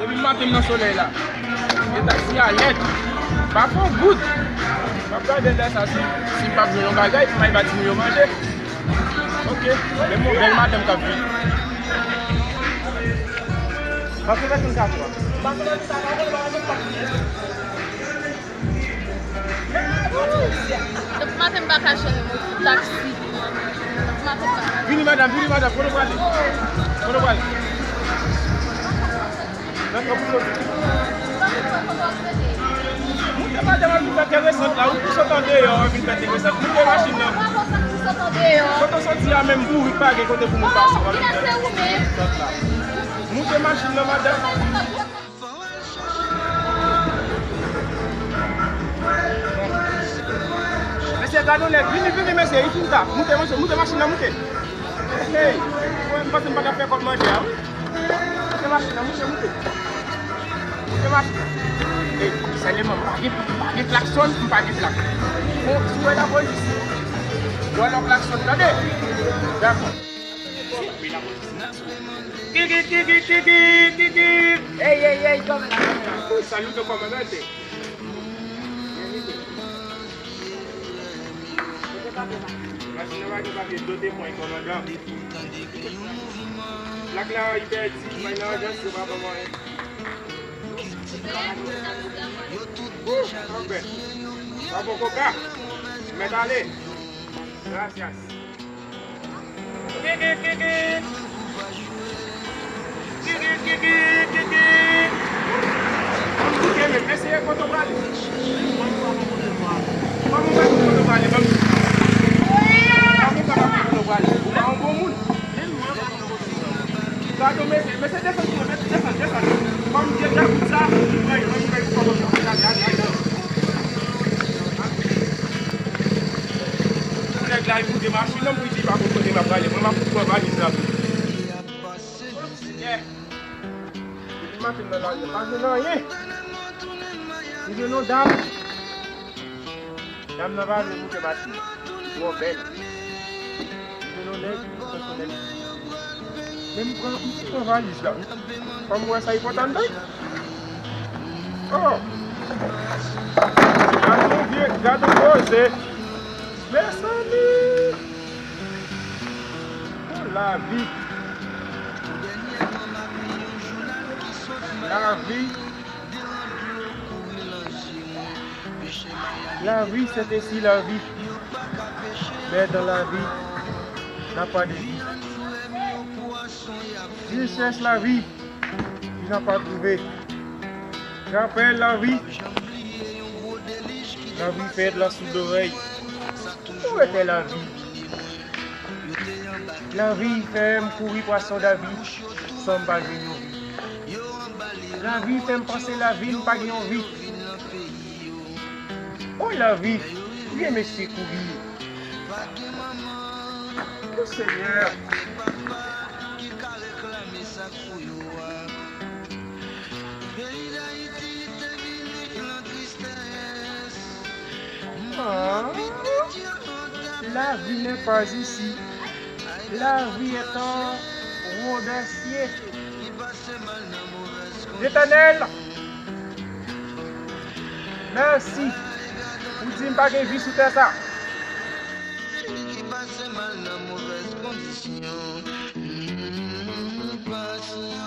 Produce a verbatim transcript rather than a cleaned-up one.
Depi maten m nan solèy la. E taksi a lèd. Pa fè yon goud. M ap gade lè sa si, si m p ap jwenn yon bagay pou m al ba timoun yo manje. Ok. Men m wè yon bèl madanm k ap vini. Pase nan vennkat la. Depi maten m pa ka jwenn yon taksi. Depi maten m pa ka. Vini madanm, vini madanm, kote w prale? Kote w prale? Nan kan pou soti. Moute madanm ap vin fè enteresan la, ou pou sot andeyò, ap vin fè enteresan. Moute machin nan. Kote w soti a menm bourik pa gen kote pou nou pase, w ap vin fè enteresan la. Moute machin nan madanm. Mesye, gade w nèg. Vini, vini, mesye. Li fin ta. Moute, mesye. Moute machin nan, moute. Hey, mwen, m panse m pa t ap fè kòb manje a, wi. Moute machin nan, moute, moute. Moute machin nan. Hey, sèlman, m pa gen, m pa gen klakson, m pa gen plak. Bon, si w wè lapolis, w wè lè w klakson, tande? Dakò. Kiki, kiki, kiki, kiki. Ey, ey, ey, kòmandan. Salute, kòmandan. Machin nan pa gen papye, dote mwen, kòmandan. Plak la, li pèdi, mwen nan ajans, yo pa ban mwen. Wouh, anfè. Pa bon koka. Mèt ale. Gracias. Kiki, kiki. Kiki, kiki, kiki. Ban m kouke menm. Mesye, kote w prale? Ban m kote w prale. Ban m kote w prale. Ban m kote w prale. Ou pa yon bon moun. Gade w, mesye. Mesye, desann, mesye, desann, desann. Ban m vye djakout sa. Ban m, ban m, ban m, ban m, ban m. Nèg la, li moute machin nan, pou li di pa konn kote m ap prale. Mwen, m ap pran valiz la pou li. Depi maten nan lari a, pa jwenn anyen. Li jwenn yon dam. Dam nan pa vle moute machin nan. Li twò bèl. Li jwenn yon nèg, li pran sou nèg. Men m pran, m pran valiz la. Kòm ou wè sa enpòtan anndan. Oh! Gade yon vye, gade yon koze. Mezanmi! Oh, lavi! Lavi! Lavi, c'est ainsi la vie. Mais dans la vie, n'a pas de vie. Richesse la vie, tu n'as pas trouvé. J'appelle la vie. Lavi fè dlo sou dorèy. Ou rete lavi. Lavi fè m kouri pwason davi san m pa jwenn yon vi. Lavi fè m panse lavi m pa gen yon vi. O lavi, byen mesye kouri. O Senyè. Ah, la vie n'est pas ici. La vie est un rodencier. Letènèl, mèsi pou di m pa gen vi sou tè sa. Ki pase mal nan movèz kondisyon. Mm, pasyan.